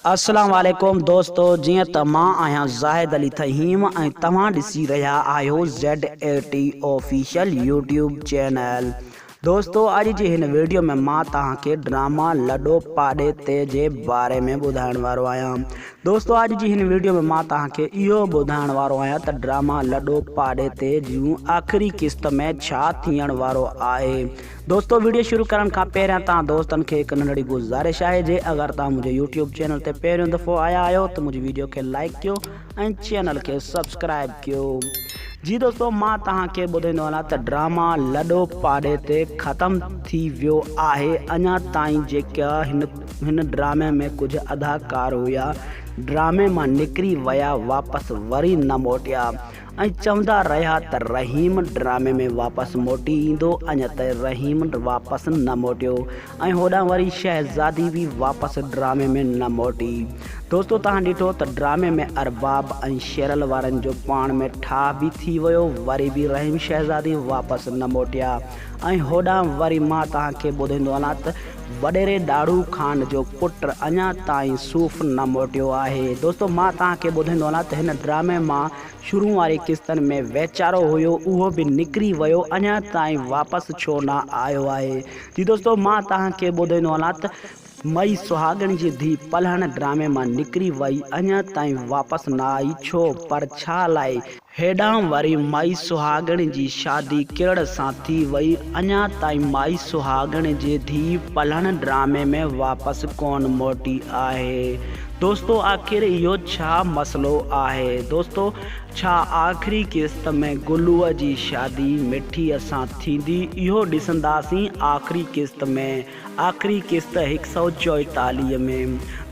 السلام عليڪم دوستو جيئن ته مان آهيان زاهد علي ٿهيم ۽ توهان ڏسي رهيا آهيو Z A T official YouTube channel دوستو اڄ جي هن ويڊيو ۾ مان توهان کي ڊراما لڏو پاڏي تي جي باري ۾ ٻڌائڻ وارو آهيان دوستو اڄ جي هن ويڊيو ۾ مان توهان کي اهو ٻڌائڻ وارو آهيان ته ڊراما لڏو پاڏي تي جون آخري قسط ۾ ڇا ٿيڻ وارو آهي دوستو ويڊيو شروع ڪرڻ کان پهريان توهان دوستن کي هڪ ننڍڙي گذارش آهي جي اگر توهان منهنجي يوٽيوب چينل تي پهريون دفعو آيا آهيو ته منهنجي ويڊيو کي لائيڪ ڪيو ۽ چينل کي سبسڪرائيب ڪيو جي دوستو مان توهان کي ٻڌائيندو هلان ته ڊراما لڏو پاڏي تي ختم ٿي ويو آهي اڃا تائين جيڪا هن هن ڊرامي ۾ ڪجهه اداڪار هيا ڊرامي مان نڪري ويا واپس وري نه موٽيا ۽ چوندا رهيا ته رحيم ڊرامي ۾ واپس موٽي ايندو اڃا تائين رحيم واپس نه موٽيو ۽ هوڏانهن وري شهزادي به واپس ڊرامي ۾ نه موٽي. دوستو توهان ڏٺو ته ڊرامي ۾ ارباب ۽ شيرل وارن جو پاڻ ۾ ٺاهه به ٿي ويو وري به رحيم شهزادي واپس نه موٽيا ۽ هوڏانهن وري مان توهان کي ٻڌائيندو هلان ته وڏيري ڏاڙهو خان جو پٽ اڃا تائين صوف نه موٽيو آهي. دوستو مان توهان کي ٻڌائيندو هلان ته هن ڊرامي مان شروع واري قسطن ۾ ويچارو هيو اهو به نڪري ويو اڃا تائين واپس ڇو نه آيو آهي. جي دوستو مان توهان کي ٻڌائيندو هلان ته مئي سهاڳڻ جي ڌي پلهڻ ڊرامي مان نڪري وئي اڃا تائين واپس نه آئي ڇو پر ڇا لاء. هيڏانهن وري مائي سهاڳڻ جي شادي ڪرڙ سان ٿي وئي، اڃا تائين مائي سهاڳڻ جي ڌيء پلهڻ ڊرامي ۾ واپس ڪون موٽي آهي. دوستو آخر اهو ڇا مسئلو آهي دوستو ڇا آخري قسط ۾ گلوء جي شادي مٺيء سان ٿيندي اهو ڏسنداسين آخري قسط ۾ آخري قسط هڪ سئو چوئيتاليهه ۾.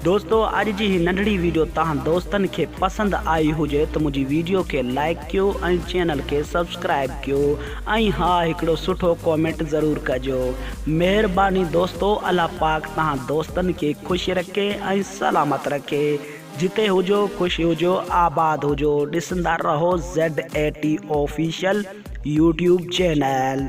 دوستو اڄ جي هي ننڍڙي ويڊيو توهان دوستن کي پسند آئي هجي ته منهنجي ويڊيو کي لائيڪ ڪيو ۽ چينل کي سبسڪرائيب ڪيو ۽ ها هڪڙو سٺو ڪومينٽ ضرور ڪجو مهرباني دوستو الله پاڪ توهان دوستن کي خوش رکي ۽ سلامت رکي جتي هجو خوش هجو آباد هجو ڏسندا رهو Z A T official YouTube channel.